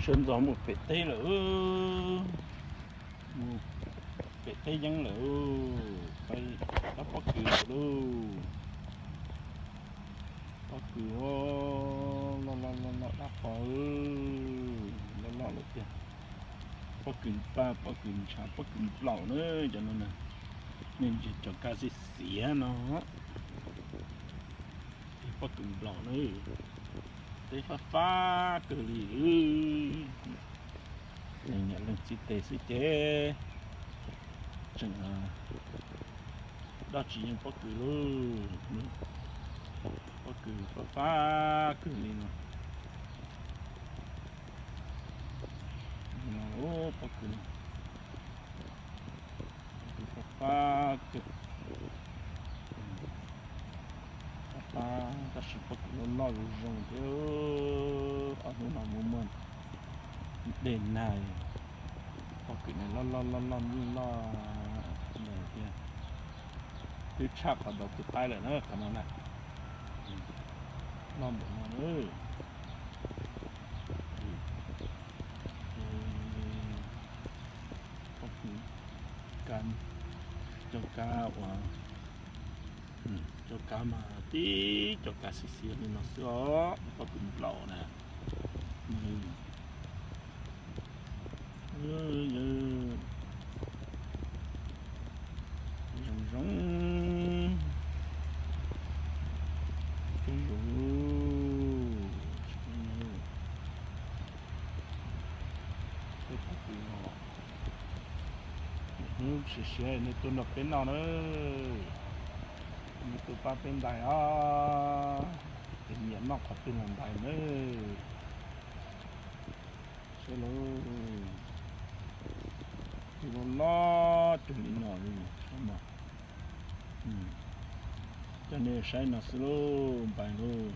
Sawv ntxov mus pem teb lawm, mus pem teb yeeb lawm, pais tab pob kws lawm lauj. Pob kws loj loj loj loj dab qhua, loj loj lawm tiag. Pob kws paj, pob kws ntshav, pob kws nplaum na, cov no na. Nej ntsia cov kab xiav xiav no, pob kws nplaum na. Teb fab fab kawg li. Leej niam leej txiv tes xwb ces tseem dab tsi yeej pob kws lauj. Pob kws fab fab kawg li no. Pob kws, pob kws fab fab kawg. Fab fab tab sis pob kws loj loj zoo zoo thiab. Ob hnub no muaj muaj dej nag, pob kws ne loj loj loj loj loj loj ntawd thiab. Twb tshaj qhov dos tus qaib lawm na, qhov no na. Loj npaum no na. Pob kws, cov kab uas, cov kab mas tib cov kab xiav xiav li no xwb os, pob kws nplaum na. Zoo zoo, coob zoo. Peb pob kws no, hnub siav siav nej tuaj nrog peb noj na, nej tuaj pab peb ntais os, ces nyiam noj qhov twg los ntais na. Saib lauj, twb loj loj cuag li no li, saib mas. Coj nej saib no xwb lauj, npais lauj.